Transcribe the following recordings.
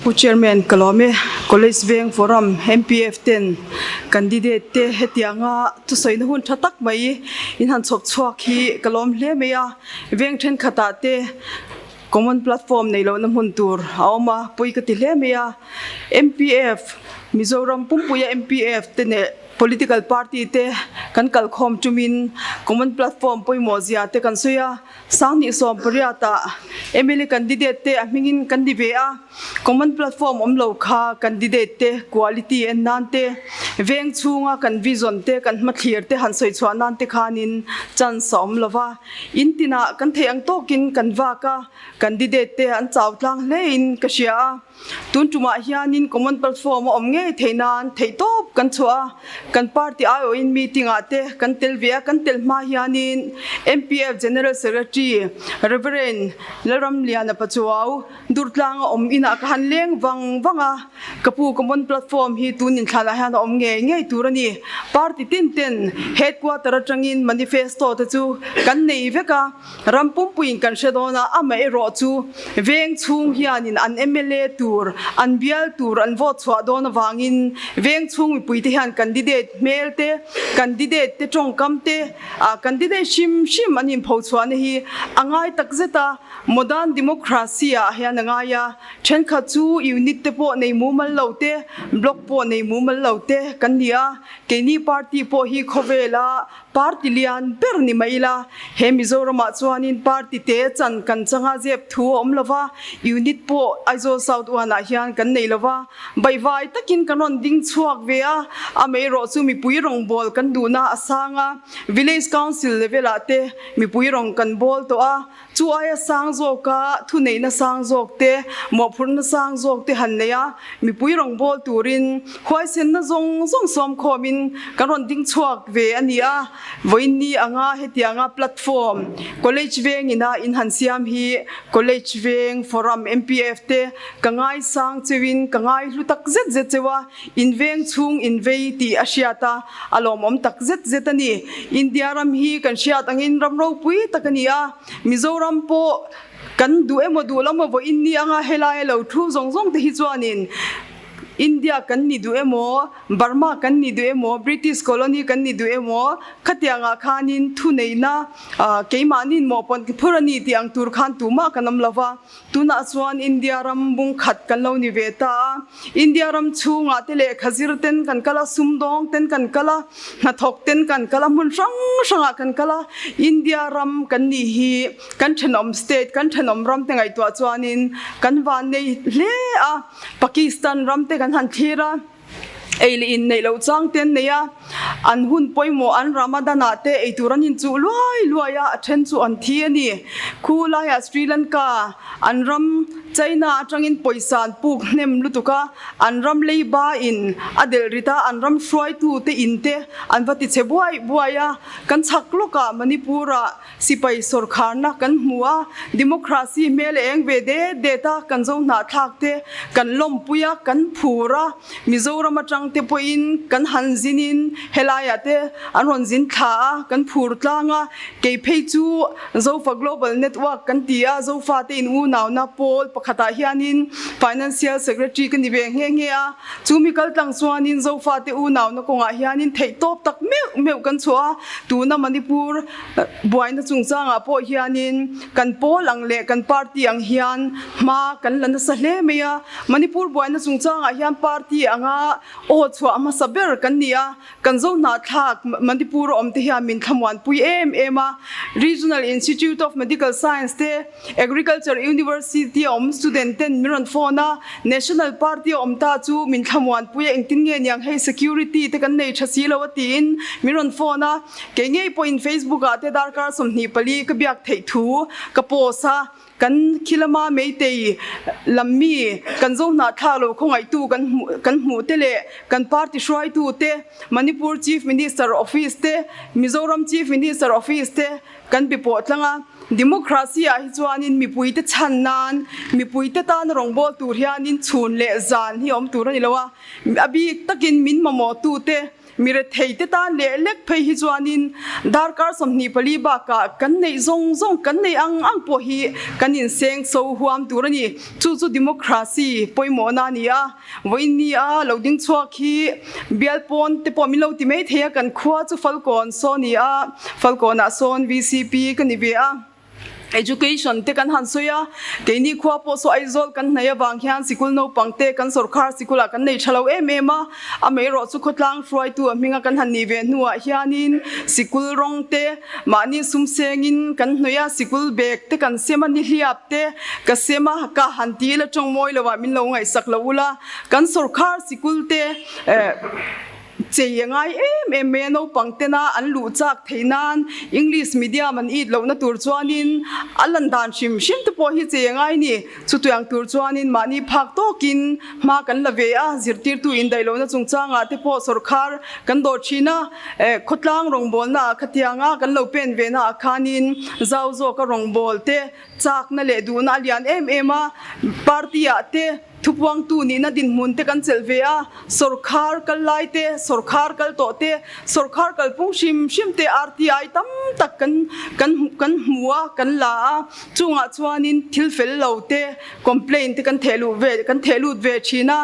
Pu Chairman ka lawm e. College Veng Forum MPF ten candidate te hetianga thusawina hun tha tak mai in han chhawp chhuak hi ka lawm hle mai a. Veng thenkhatah te common platform nei lohna hmun tur a awm a, pawi ka ti hle mai a. MPF, Mizoram pumpuia MPF te neh political party te kan kalkhawm tumin common platform pawimawh zia te kan sawi a. 2018 ah mla candidate te a hmingin kan ni ve a, common platform awm lo kha candidate te quality en nan te, veng chhunga kan vision te kan hmathlir te han sawi chhuah nan te khanin chance a awm lo va, in tinah kan theih ang tawkin kan vak a, candidate te an chau tlang hlein ka hria a. Tun tumah hianin common platform a awm ngei theih nan theihtawp kan chhuah a, kan party aiawhin meeting ah te kan tel ve a, kan tel hma hianin MPF General Secretary Rev. Lalramliana Pachuau Durtlanga awm inah ka han leng vang vang a, ka pu common platform hi tun inthlanah hian a awm ngei ngei tur a ni. Party tin ten headquarter atangin manifesto te chu kan nei vek a. Ram pumpuiin kan hre dawn a, amaherawh chu veng chhung hianin an mla tur, an bial tur an vote chhuah dawn avangin veng chhung mipuite hian candidate hmel te, candidate te tawngkam te, candidate hrim hrim an inpho chhuahna hi a ngai takzet a, modern democracy ah hian a ngai a, thenkhat chu unit te pawh nei mumal lo te, block pawh nei mumal lo te kan ni a, keini party pawh hi khawvela Party lian ber ni mai ila, he Mizoramah chuanin party te chan kan changa zep thu a awm lova, unit pawh Aizawl South One-ah hian kan nei lova, baihvai takin kan rawn ding chhuak ve a, amaherawh chu mipui rawngbâwl kan duhna a sang a, Village Council level-ah te mipui rawng kan bâwl tawh a, Chu aia sang zawka thuneihna sang zawk te, mawhphurhna sang zawk te han nei a, mipui rawngbâwl turin huaisenna zawng zawng sawmkhawmin kan rawn ding chhuak ve a ni a. Vawiinni anga hetianga platform College Veng ina in han siam hi College Veng Forum MPF te ka ngaisang cheuhin ka ngaihlu tak zet zet cheu a, in veng chhung in vei tih a hriat a, a lawmawm tak zet zet a ni. India ram hi kan hriat angin ram ropui tak a ni a, Mizoram pawh kan duh emaw duh lo emaw vawiin ni anga helai a lo thu zawng zawng te hi chuanin India kan ni duh emaw, Burma kan ni duh emaw, British colony kan ni duh emaw khatiangah khanin thuneihna keimahni mawhpawn phur a ni tih ang tur khan tumah kan awm lo va. Tunah chuan India ram bung khat kan lo ni ve ta a, India ram chhungah te lehkha zir ten kan kal a, sumdawng ten kan kal a, hnathawk ten kan kal a, hmun hrang hrangah kan kal a, India ram kan nih hi kan thenawm state, kan thenawm ram te ngaihtuah chuanin kan vannei hle a, Pakistan ram te kan han thlir a. Ei leh in neih loh chang te an nei a, an hun pawimawh an Ramadan ah te ei tur an inchuh luai luai a, a then chu an thi a ni. Khu laiah Sri Lanka an ram China atangin pawisa an puk hnem lutuk a, an ram leiba in a delh rit a, an ram hruaitu te in te an va ti chhe buai buai a, kan chhak lawkah Manipur ah Sipai sawrkharna kan hmu a, democracy hmel eng ve det det a, kan zo hnahthlak te kan lawmpui a, kan phur a, Mizoram atang te pawhin kan han zinin helaiah te an rawn zin thla a, kan phur tlang a, kei phei chu Zofa Global Network kan ti a, Zofa te in unauna pawl pakhatah hianin Financial Secretary ka ni ve nghe nghe a, Chu mi kal tlang chuanin Zofate unauna kawngah hianin theihtawp tak meuh meuh kan chhuah a, tuna Manipur buaina chungchangah pawh hianin kan pawl ang leh kan party ang hian hma kan la nasa hle mai a. Manipur buaina chungchangah hian party anga aw chhuah hmasa ber kan ni a, Kan zo hnahthlak Manipur a awm te hian min thlamuanpui em em a, Regional Institute of Medical Science te, Agriculture University a awm student ten min rawn phone a, National Party a awm ta chu min thlamuanpui a, engtin nge niang hei security te kan nei tha si lo a tiin min rawn phone a, kei ngei pawhin Facebook ah te darkar 24 ka biak theih thu ka post a. Kan khilama Meitei lam mi kan zo hnahthlak lo khawngaihtu kan hmuh kan hmuh te leh kan party hruaitu te, Manipur Chief Minister Office te, Mizoram Chief Minister Office te kan be pawh tlang a. Democracy ah hi chuanin mipuite chhan nan, mipuite tana rawngbâwl tur hianin chhun leh zan hi a awm tur a ni lo a, a bik takin min mamawhtute. Mi rethei te tan leh lek phei hi chuanin darkar 24 bakah kan neih zawng zawng kan neih ang ang pawh hi kan inseng so huam tur a ni. Chu chu democracy pawimawhna a ni a. Vawiin a lo ding chhuak hi bial pawn te pawh min lo ti mai thei a, kan khua chu Falkawn saw a ni a, Falkawnah sawn VCP ka ni ve a. Education te kan han sawi a, keini khua pawh saw Aizawl kan hnaih avang hian sikul naupang te kan sawrkhar sikulah kan nei tha lo em em a, amaherawh chu khawtlang hruaitu a hminga kan han nih ve hnuah hianin sikul rawng te mahni sum sengin kan hnawih a, sikul bag te kan sem a, nihliap te ka sem a, ka han ti ila tawng mawi lovah min lo ngaihsak lo ula, kan sawrkhar sikul te eh. Chei a ngai em em mai a, naupang tena an luh chak theih nan English medium an it lohna tur chuanin a lan dan hrim hrim te pawh hi chei a ngai ni. Chutiang tur chuanin mahni phak tawkin hma kan la ve a, zirtirtu indaih lohna chungchangah te pawh sawrkhar kan dawh thin a, khawtlang rawngbawlna ah khatianga kan lo pen ve naah khanin zau zawka rawngbawl te chakna leh duhna a lian em em a, party ah te. Thupuangtu nihna dinhmun te kan chelh ve a, sawrkhar kal lai te, sawrkhar kal tawh te, sawrkhar kalpung hrim hrim te RTI tam tak kan kan kan hmu a, kan la a, chungah chuanin thil fel lo te, complaint te kan theh luh ve kan theh lut ve thin a,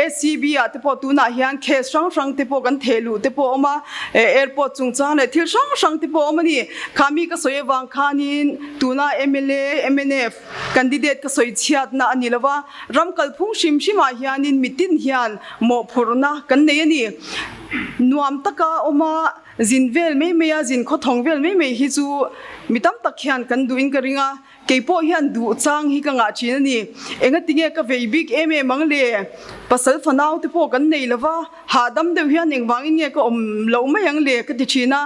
ACB ah te pawh tunah hian case hrang hrang te pawh kan theh luh te pawh a awm a, airport chungchang leh thil hrang hrang te pawh a awm a ni. Khami ka sawi avang khanin tuna mla, mnf, Candidate ka sawi chhiatna a ni lo va, ram kalphung hrim hrimah hianin mitin hian mawhphurhna kan nei a ni. Nuam taka awm a, zin vel mai mai a, zin khawthawng vel mai mai hi chu mi tam tak hian kan duhin ka ring a, kei pawh hian duh chang hi ka ngah thin a ni. Engatinge ka vei bik em em ang le? Pasal fanau te pawh kan nei lo va, hahdam deuh hian engvangin nge ka awm loh mai ang le ka ti thin a,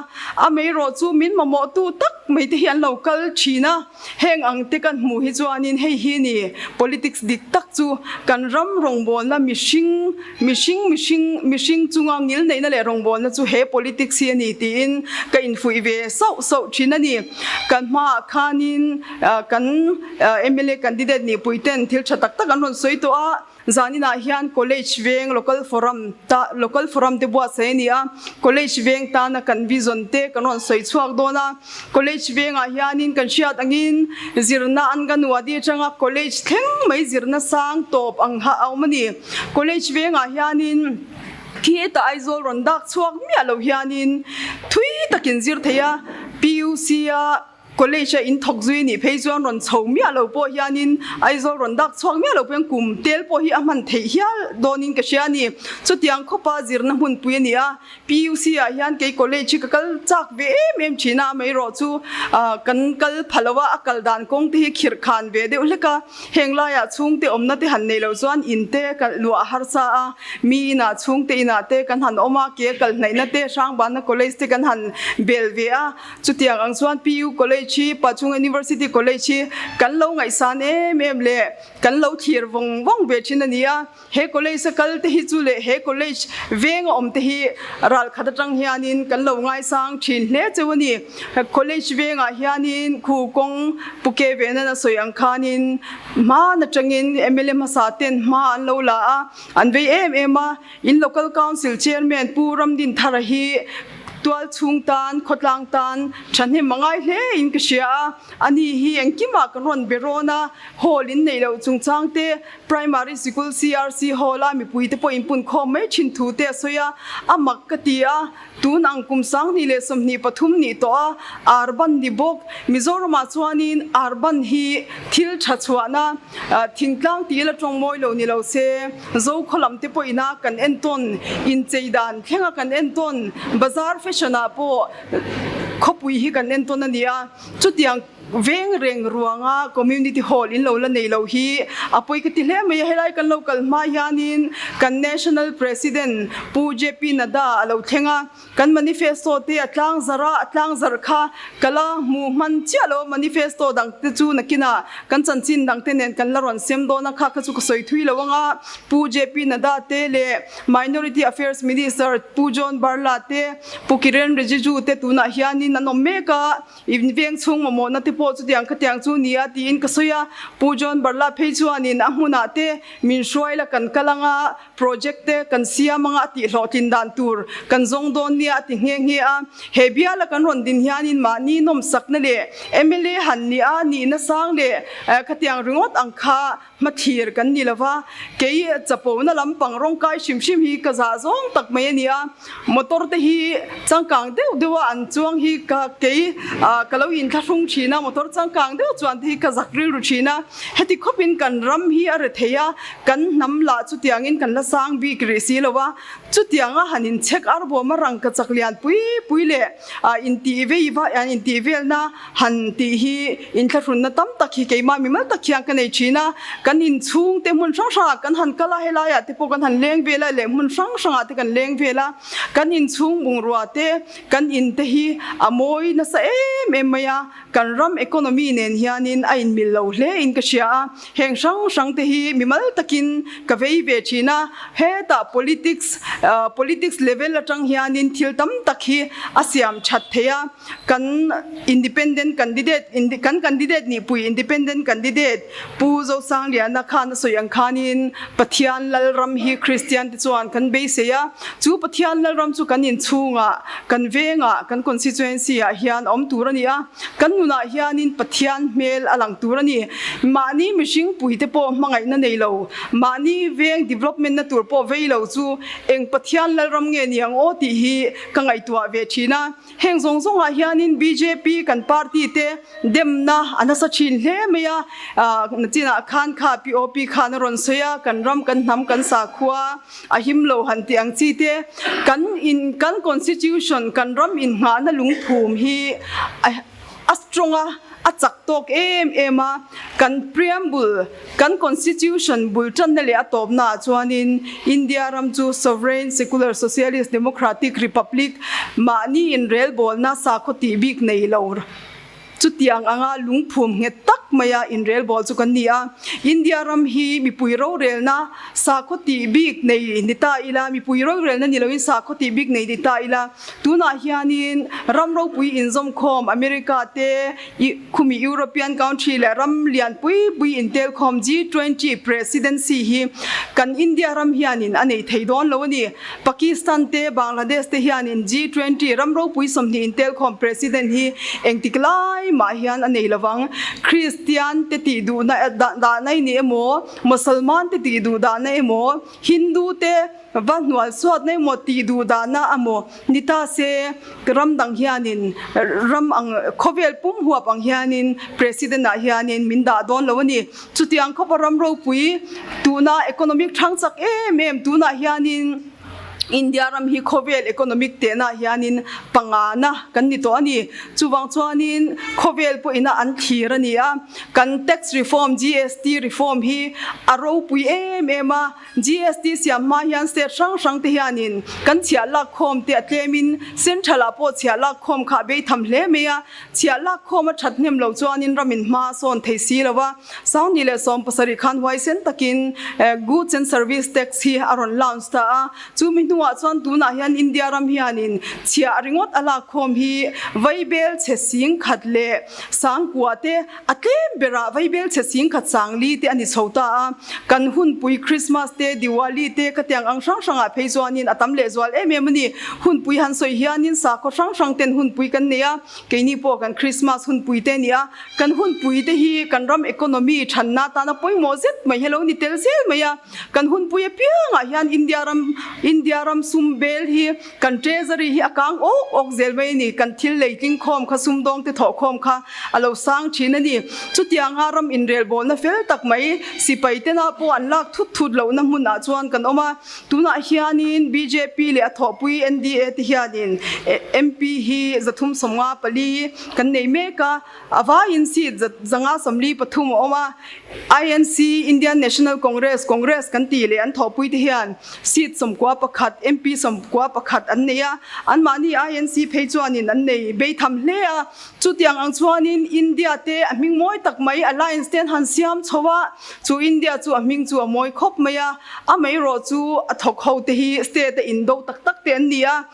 amaherawh chu min mamawhtu tak mai te hi an lo kal thin a. Heng ang te kan hmuh hi chuanin hei hi ni politics dik tak chu kan ram rawngbawlna mihring mihring mihring mihring chunga ngil neihna leh rawngbawlna chu he politics hi a ni tiin ka infuih ve sauh sauh thin a ni. Kan hmaah khanin kan mla candidate nihpui ten thil tha tak tak an rawn sawi tawh a. Zaninah hian College veng Local Forum ta Local Forum te buatsaih a ni a, College veng tana kan vision te kan rawn sawi chhuak dawn a. College vengah hianin kan hriat angin zirna an ka nuah dih atanga College thleng mai zirna sang tawp ang ha a awm a ni. College vengah hianin khi ta Aizawl rawn dak chhuak miah lo hianin thui takin zir thei a, PUC a. College a in thawk zui nih phei chuan rawn chho miah lo pawh hianin Aizawl rawn dak chhuak miah lo pawh hian kum tel pawh hi a hman theih hial dawnin ka hria a ni. Chutiang khawpa zirna hmunpui a ni a, PUC ah hian kei college hi ka kal chak ve em em thin a, amaherawh chu kan kal pha lo a, a kal dan kawng te hi khirh khan ve deuh hlek a, heng laiah chhungte awmna te han neih loh chuan in te luah a harsa a, mi inah chhungte inah te kan han awm a, ke kal hnaihna te Hrangbanna college te kan han bel ve a. Chutiang ang chuan PU College hi Pachung University College hi kan lo ngaihsan em em leh kan lo thlir vawng vawng ve thin a ni a. He college a kal te hi chu leh he college veng a awm te hi ral khat atang hianin kan lo ngaisang thin hle cheu a ni. College vengah hianin khu kawng Puke Venan a sawi ang khanin hman atangin mla hmasa ten hma an lo la a, an vei em em a. In Local Council Chairman Pu Ramdinthara hi tual chhung tan, khawtlang tan thahnem a ngai hle in ka hria a, ani hi engkimah kan rawn be rawn a, hall in neih loh chungchang te, Primary Sikul CRC hall a mipui te pawh inpun khawm mai thin thu te a sawi a, a mak ka ti a, tun ang kum 2023 nih tawh a, Arban ni bawk, Mizoramah chuanin Arban hi thil tha chhuahna thingtlang tih la tawng mawi lo ni lo se, Zokhaw lam te pawh ina kan entawn, inchei dan thlenga kan entawn, bazar fashion ah pawh khawpui hi kan entawn a ni a, chutiang veng reng ruanga community hall in lo la nei lo hi a pawi ka ti hle mai a, helai kan lo kal hma hianin kan national president Pu JP Nadda a lo thleng a. Kan manifesto te a tlang zarh a, a tlang zarh kha ka la hmu hman chiah lo a, manifesto dang te chu nakinah kan chanchin dang te nen kan la rawn sem dawn a, kha kha chu ka sawi thui lo ang a, Pu JP Nadda te leh Minority Affairs Minister Pu John Barla te, Pu Kiren Rijiju te tunah hianin an awm mek a, in veng chhung mamawhna te. pawh chutiang khatiang chu nia tiin ka sawi a. Pu John Barla phei chuanin a hmunah te min hruai la kan kal anga project te kan siam anga a tih hlawhtlin dan tur kan zawng dawn nia a ti nghe nghe a. He biala kan rawn din hianin mahni nawmsakna leh mla han nia nihna sang leh khatiang ringawt ang kha Hmathlir kan ni lova, kei chapona lampang rawngkai hrim hrim hi ka zah zawng tak mai a ni a, motor te hi changkang deuh deuh a an chuang hi ka kei ka lo inthlahrung thin a, motor changkang deuh chuan te hi ka zak rilru thin a, heti khawpin kan ram hi a re thei a, kan hnam lah chutiangin kan la sang bik rih si lo a, chutianga han inchhek arbawm a rangka chak lian pui pui leh intih vei va intih velna Han tih hi inthlahrunna tam tak hi keimah mimal tak hian ka nei thin a, kan inchhung te hmun hrang hrangah kan han kal a, helaiah te pawh kan han leng vel a leh hmun hrang hrangah te kan leng vel a, kan inchhung bungrua te kan in te hi a mawi nasa em em mai a, kan ram economy nen hianin a inmil lo hle in ka hria a, heng hrang hrang te hi mimal takin ka vei ve thin a, hetah politics politics level atang hianin thil tam tak hi a siam that thei a. Kan independent candidate kan candidate nihpui independent candidate Pu Zosangliana khan a sawi ang khanin Pathian Lalram hi Kristian te chuan kan beisei a, chu Pathian Lalram chu kan inchhungah, kan vengah, kan constituency ah hian a awm tur a ni a, kan nunah hianin Pathian hmel a lang tur a ni. Mahni mihring puite pawh hmangaihna nei lo, mahni veng development na tur pawh vei lo chu eng Pathian Lalram nge ni ang aw tih hi ka ngaihtuah ve thin a. Heng zawng zawngah hianin bjp kan party te demna a nasa thin hle mai a, nachinah khan kha POP khan a rawn sawi a, kan ram kan hnam kan sakhua a him lo han tih ang chi te, kan in kan constitution kan ram inngahna lungphum hi a strong a, a chak tawk em em a, kan preamble Kan Constitution bul tanna leh a tawpnaah chuanin India ram chu Sovereign Secular Socialist Democratic Republic mahni inrelbawlna sakhaw tih bik nei lo chutiang anga lungphum nghet tak maia inrelbawl chu kan ni a. India ram hi mipui rorelna sakhaw tih bik nei ni ta ila, mipui rorelna ni loin sakhaw tih bik nei ni ta ila, tunah hianin ram ropui inzawmkhawm America te, I khumi European country leh ram lian pui pui intelkhawm G20 presidency hi kan India ram hianin a nei thei dawn lo a ni. Pakistan te Bangladesh te hianin G20 ram ropui 20 intelkhawm president hi engtik lai mah hian a nei lovang. Christian te tih duhna dahna i ni emaw, Mosalman te tih duh dahna emaw, Hindu te va hnual suatna emaw tih duh dahna amaw ni ta se, ram dang hianin ram ang khawvel pum huap ang hianin President ah hianin min dah dawn lo a ni. Chutiang khawpa ram ropui tuna economic thang chak em em tunah hianin India ram hi khawvel economic tehna hianin pangana kan ni tawh a ni. Chuvang chuanin khawvel pawhin a an thlir a ni a, kan tax reform GST reform hi a ropui em em a, GST siam hma hian state hrang hrang te hianin kan chhiah lak khawm te a tlemin central ah pawh chhiah lak khawm kha a bei tham hle mai a, chhiah lak khawm a that hnem lo chuanin ramin hma a sawn thei si lo a, 2017 khan huaisen takin Goods and Service Tax hi a rawn launch ta a, chumi hnuah chuan tunah hian India ram hianin chhiah ringawt a lak khawm hi vaibel chhe sing khat leh sangkua te A tlem berah vaibel chhe sing khat sang li te a ni chho ta a, kan hunpui Christmas te, Diwali te khatiang ang hrang hrangah phei chuanin a tam lehzual em em a ni. Hunpui han sawi hianin sakhaw hrang hrang ten hunpui kan nei a, keini pawh kan Christmas hunpui te a ni a, kan hunpui te hi kan ram economy thanna atana pawimawh zet mai hi a lo ni tel zel mai a, kan hunpui apiangah hian India ram India ram sum bel hi Kan treasury hi a kang awk awk zel mai a ni. Kan thil lei tling khawm kha, sumdawng te thawh khawm kha a lo sang thin a ni. Chutianga ram inrelbawlna fel tak mai sipai tena pawh an lak thut thut lohna hmunah chuan kan awm a. Tunah hianin bjp leh a thawhpui NDA te hianin MP hi 354 kan nei mek a. A vaiin seat 143 a awm a. INC, Indian National Congress, Congress kan tih leh an thawhpui te hian seat 11, MP 11 an nei a, anmahni INC phei chuanin an nei beitham hle a. Chutiang ang chuanin India te a hming mawi tak mai alliance te an han siam chho a, chu India chu a hming chu a mawi khawp mai a, amaherawh chu a thawk ho te hi state a indo tak tak te an ni a.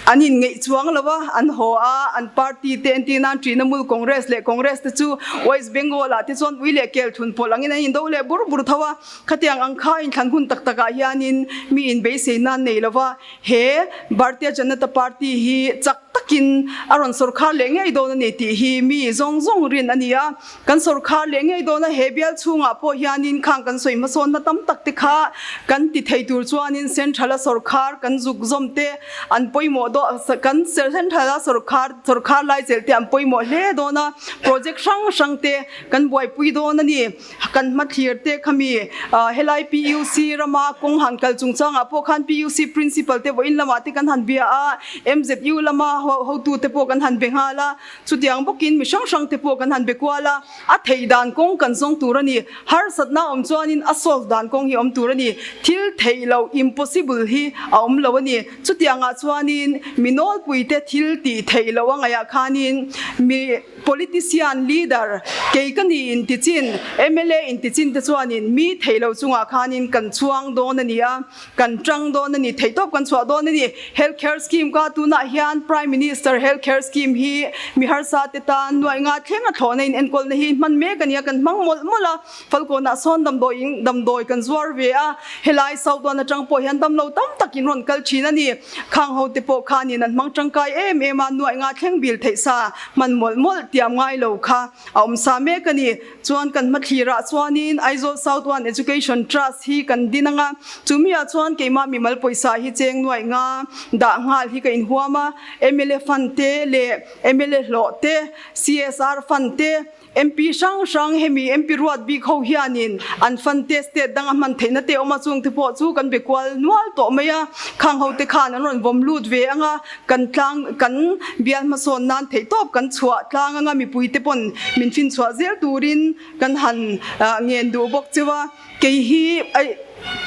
An inngeih chuang lo a, an haw a, an party te entir nan Trinamool Congress leh Congress te chu West Bengal ah te chuan ui leh kel thun pawlh angin an indo leh bur bur tho a. Khatiang ang kha inthlan hun tak takah hianin mi inbeisei nan nei lo va, he Bharatiya Janata Party hi chak takin a rawn sawrkhar leh ngei dawn a ni tih hi mi zawng zawng rin a ni a. Kan sawrkhar leh ngei dawn a, he bial chhungah pawh hianin khang kan sawi hmasawnna tam tak te kha kan ti thei tur chuanin Central a sawrkhar kan zuk zawm te an pawimawh dawn, kan Central a sawrkhar sawrkhar lai chelh te an pawimawh hle dawn a, project hrang hrang te kan buaipui dawn a ni. Kan hmathlir te khami helai PUC rama kawng han kal chungchangah pawh khan PUC Principal te vawiin lamah te kan han bia a, MZU lama hotu te pawh kan han be nghal a. Chutiang bawkin mi hrang hrang te pawh kan han be kual a, a theih dan kawng kan zawng tur a ni. Harsatna awm chuanin a solve dan kawng hi awm tur a ni. Thil theih loh, impossible, hi a awm lo a ni. Chutiangah chuanin mi nawlpuite thil tih theih loh a ngaihah khanin mi politician, leader, kei ka ni intichin, mla intichin te chuanin mi theih loh chungah khanin kan chuang dawn a ni a. Kan tang dawn a ni, theihtawp kan chhuah dawn a ni. Health Care Scheme ka tunah hian Prime Minister Health Care Scheme hi mi harsa te tan nuaih nga thleng a thlawhna in enkawlna hi hman mek a ni a, kan hmang mawlh mawlh a. Falkawnah sawn damdawi in damdawi kan zuar ve a, helai South One atang pawh hian damlo tam tak in rawn kal thin a ni. Khang ho te pawh khanin an hmang tangkai em em a, nuaih nga thleng bil theih sa hman mawlh mawlh tiam ngai lo kha a awm sa mek a ni. Chuan kan hmathlir ah chuanin Aizawl South One Education Trust hi kan din ang a, chumi ah chuan keimah mimal pawisa hi cheng nuaih nga dah nghal hi ka inhuam a, mla fund te leh mla hlawh te, CSR fund te, MP hrang hrang hemi MP ruat bik ho hianin an fund te state danga hman theihna te awm a, chung te pawh chu kan be kual nual tawh mai a, khang ho te khan an rawn vawm lut ve ang a, kan tlang kan bial hmasawn nan theihtawp kan chhuah tlang anga mipui te pawn min finchhuah zel turin kan han ngen duh bawk cheu a, kei hi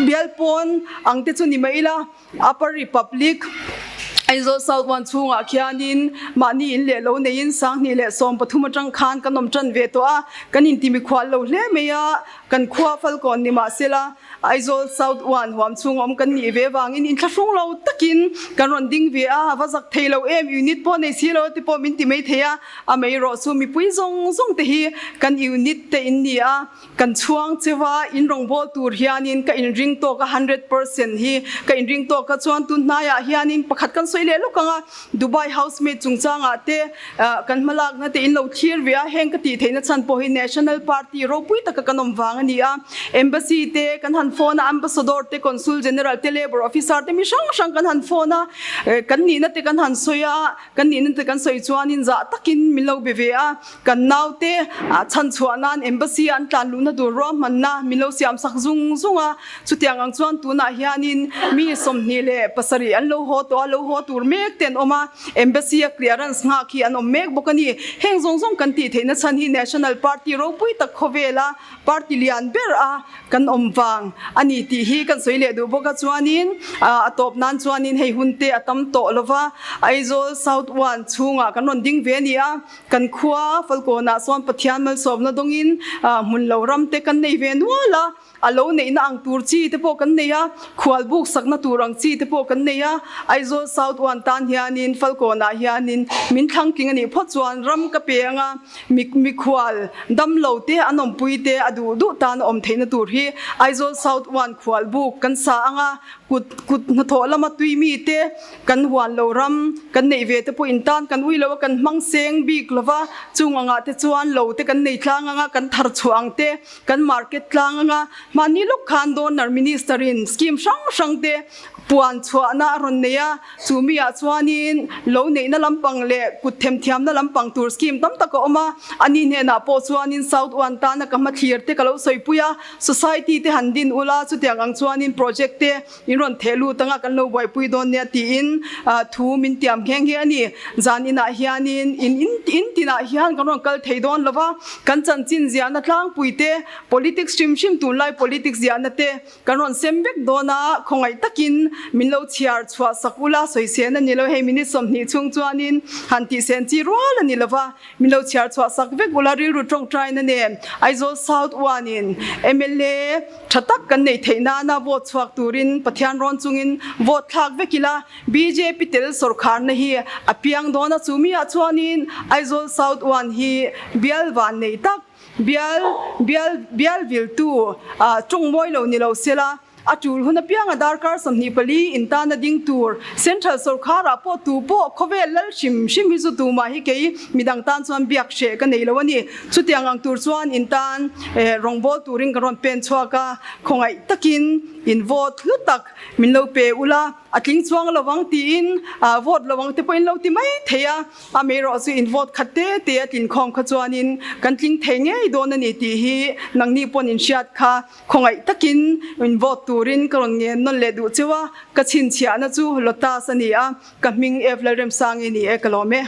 bial pawn ang te chu ni mai ila Upper Republic Aizawl South One chhungah khianin mahni in leh lo neiin Sanghnih leh 13 atang khan kan awm tan ve tawh a, kan intimikhual lo hle mai a, kan khua Falkawn ni mahsela Aizawl South One huam chhung awm kan nih ve vangin inthlahrung lo takin kan rawn ding ve a, a va zak thei lo em, unit pawh nei si lo te pawh min ti mai thei a, a mei rawh chu mipui zawng zawng te hi kan unit te in ni a, kan chhuang cheu a, in rawngbâwl tur hianin ka inring tawk a, 100% hi ka inring tawk a, chuan tun hnaiah hianin pakhat kan sawi leh lawk ang a, Dubai housemaid chungchangah te kan hmalakna te in lo thlir ve a, heng ka tih theihna chhan pawh hi National Party ropui taka kan awm vang a ni a, Embassy te kan han phone a, Ambassador te, Consul General te, Labour Officer te mi hrang hrang kan han phone a, kan nihna te kan han sawi a, kan nihna te kan sawi chuanin zah takin min lo be ve a, kan naute chhanchhuah nan Embassy an tlan luhna tur ruahmanna min lo siam sak zung zung a, chutiang ang chuan tunah hianin mi 27 an lo haw tawh a, lo haw tur mek te an awm a, Embassy a clearance nghak hi an awm mek bawk a ni. Heng zawng zawng kan tih theihna chhan hi National Party ropui tak khawvela party lian ber a kan awm vang a ni tih hi kan sawi leh duh bawk a, chuanin a tawp nan chuanin hei hun te a tam tawh lova Aizawl South One chhungah kan rawn ding ve a ni a. Kan khua Falkawnah sawn Pathian malsawmna dawngin hmun lo ram te kan nei ve nual a, a lo neihna ang tur chi te pawh kan nei a, khual buk sakna tur ang chi te pawh kan nei a. Aizawl South One tan hianin Falkawnah hianin min thlangtling a nih phawt chuan ram ka pe anga mi mikhual damlo te an awmpui te a duh duh tan a awm theihna tur hi Aizawl South One khual buk kan sa anga kut kut hnathawh lama tui mi te Kan huan lo ram kan neih ve te pawh in tan kan ui lo a, kan hmang seng bik lo va, chung angah te chuan lo te kan nei tlang anga, kan thar chhuah ang te, kan market tlang anga, mahni lawk khan donor minister in scheme hrang hrang te puan chhuahna a rawn nei a, chu mi ah chuanin lo neihna lampang leh kut themthiamna lampang tur scheme tam tak a awm a, ani hnenah pawh chuanin South One tana ka hmathlir te ka lo sawipui a, society te han din ula chutiang ang chuanin project te In rawn theh lut anga kan lo buaipui dawn nia tiin thu min tiam nghe nghe a ni. Zan inah hianin in in tinah hian kan rawn kal thei dawn lo va, kan chanchin ziahna tlangpui te, politics hrim hrim tunlai politics ziahna te kan rawn sem vek dawn a, khawngaih takin. min lo chhiar chhuah sak ula sawisên a ni lo. Hei minute 20 chhung chuanin han tihsen chi rual a ni lo va, min lo chhiar chhuah sak vek ula rilru tawngtaina nen Aizawl South One in mla tha tak kan neih theih nana vote chhuak turin Pathian rawn chungin vote thlak vek ila bjp tel sawrkharna hi a piang dawn a, chu miah chuanin Aizawl South One hi bial van nei tak bial bial bial viltu tawng mawi lo ni lo sela a tul hun apianga darkar 24 in tana ding tur Central sawrkharah pawh tu pawh khawvel lal hrim hrim hi chu tumah hi kei midang tan chuan biak hreh ka nei lo a ni. Chutiang ang tur chuan in tan rawngbâwl turin ka rawn pen chhuak a, khawngaih takin in vote hlu tak min lo pe ula, a tling chuang lo ang tiin vote lo ang te pawhin lo ti mai thei a, amaherawh chu in vote khat te te a tlin khawm kha chuanin kan tling thei ngei dawn a ni tih hi nangni pawn in hriat kha khawngaih takin in vote turin ka rawn ngen nawn leh duh cheu a, ka chhinchhiahna chu Lotus a ni a, ka hming Eve Lalremsangi ni e ka lawm e.